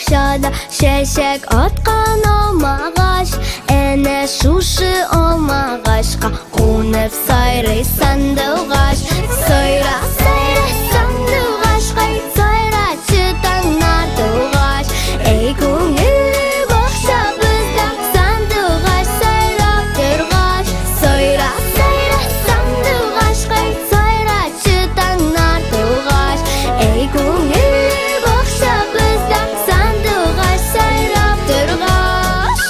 Бакчада чәчәк аткан алмагач. Әнә шушы алмагачка кунып сайрый сандугач. Сайра, сайра, сандугач, кайт, сайрачы таңнар тугач. Эй, күңелле бакчабызда сандугач сайрап торгач. Сайра, сайра, сандугач, кайт, сайрачы таңнар тугач. Эй, күңелле бакчабызда сандугач сайрап торгач.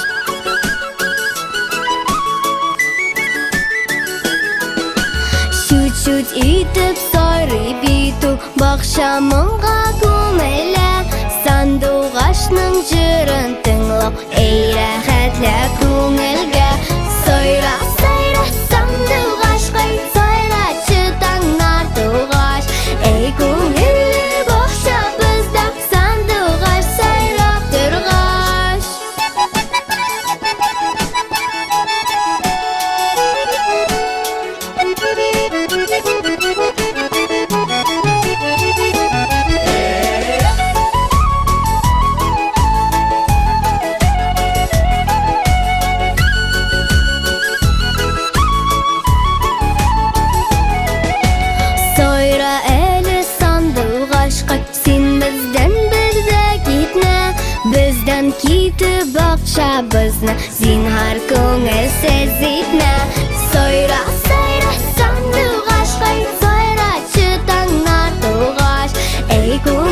Чуть-чуть итеп сайрый бит ул, бакча моңга күмелә. Сандугачның җырын тыңлау, эй, рәхәтлә күңелгә. Сайра, сайра, сандугач, кайт, сайрачы таңнар тугач. Эй, күңелле бакчабызда сандугач сайрап торгач. Сайра әле сандугачка, син бездән бер дә китмә. Бездән китеп бакчабызны зинһар күңелсез итмә. Сайра, сайра, сандугачка, сайрачы таңнар тугач. Эй, күңел